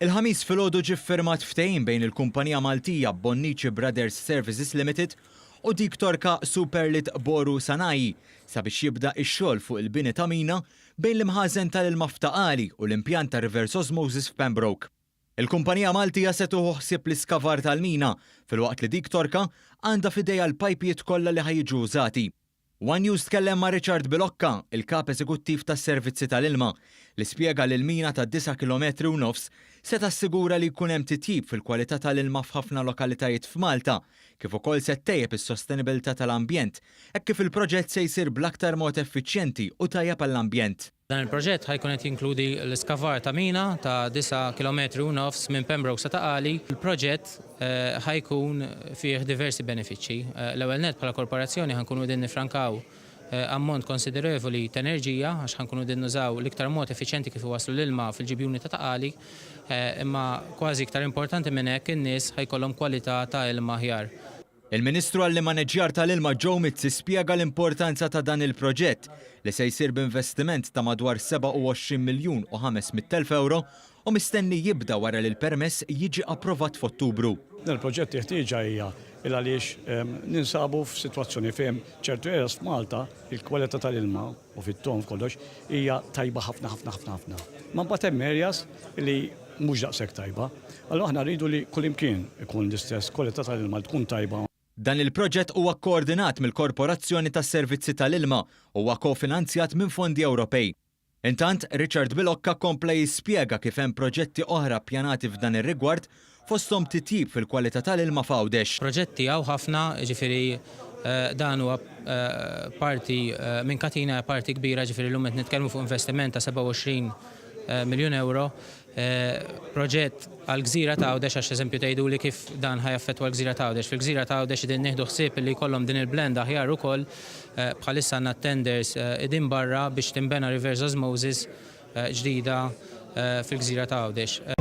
Il-Ħamis filgħodu ġie ffirmat ftehim bejn il-kumpanija Maltija Bonnici Brothers Services Limited u dik Torka Superlit Boru Sanayi sabiex jibda x-xogħol fuq il-bini ta' mina bejn l-imħażen tal-ilma f'Ta' Qali u l-impjant ta' reverse osmosis f'Pembroke. Il-kumpanija Maltija se tieħu ħsieb l-iskavar tal-mina filwaqt li dik Torka għandha f'idejha l-pajpijiet kollha li ħa jiġu użati. One News tkellem ma' Richard Bilocca, il-Kap Eżekuttiv tas-Servizzi tal-Ilma, li spjega li l-mina ta' 9 kilometri u nofs se tassigura li jkun hemm titjib fil-kwalità tal-ilma f'ħafna lokalitajiet f'Malta, kif ukoll se ttejjeb is-sostenibilità tal-ambjent, hekk kif il-proġett se jsir bl-aktar mod effiċjenti u tajjeb għall-ambjent. Dan il-proġett ħa jkun qed jinkludi l-iskavar ta' mina ta' 9 kilometri u nofs minn Pembroke sa Ta' Qali. Il-proġett ħa jkun fih diversi benefiċċji. L-ewwel nett, bħala korporazzjoni ħa nkunu qegħdin nifrankaw ammont konsiderevoli ta' enerġija għax ħa nkunu qegħdin nużaw l-iktar mod effiċjenti kif iwasslu l-ilma fil-ġibjuni ta' Ta' Qali. Imma kważi iktar importanti minn hekk, in-nies ħa jkollhom kwalità ta' ilma aħjar. Il-Ministru għall-Immaneġġjar tal-Ilma Joe Mizzi spjega l-importanza ta' dan il-proġett li se jsir b'investiment ta' madwar 27 miljun u 500,000 ewro u mistenni jibda wara li l-permess jiġi approvat f'Ottubru. Dan il-proġett il-ħtieġa hija il għaliex ninsabu f'sitwazzjoni fejn ċertu areas f'Malta il-kwalità tal-ilma u fit-ton f'kollox hija tajba ħafna ħafna ħafna ħafna. Ma mbagħad hemm areas li mhux daqshekk tajba. Allura aħna rridu li kullimkien ikun l-istess kwalità tal-ilma li tkun tajba. Dan il-proġett huwa kkoordinat mill-Korporazzjoni tas-Servizzi tal-Ilma u huwa kofinanzjat minn fondi Ewropej. Intant, Richard Bilocca kompla jispjega kif hemm proġetti oħra ppjanati f'dan ir-rigward, fosthom titjib fil-kwalità tal-ilma f'Għawdex. Proġetti hawn ħafna, jiġifieri dan huwa parti minn katina, parti kbira, jiġifieri llum qed nitkellmu fuq investiment ta' 27 miljun ewro. Proġett għall-gżira ta' Għawdex, għax eżempju tgħiduli kif dan ħa jaffettwa l-gżira ta' Għawdex. Fil-gżira ta' Għawdex qegħdin nieħdu ħsieb li jkollhom din il-blend aħjar ukoll. Bħalissa għandna t-tenders qegħdin barra biex tinbena reverse osmosis ġdida fil-gżira ta' Għawdex.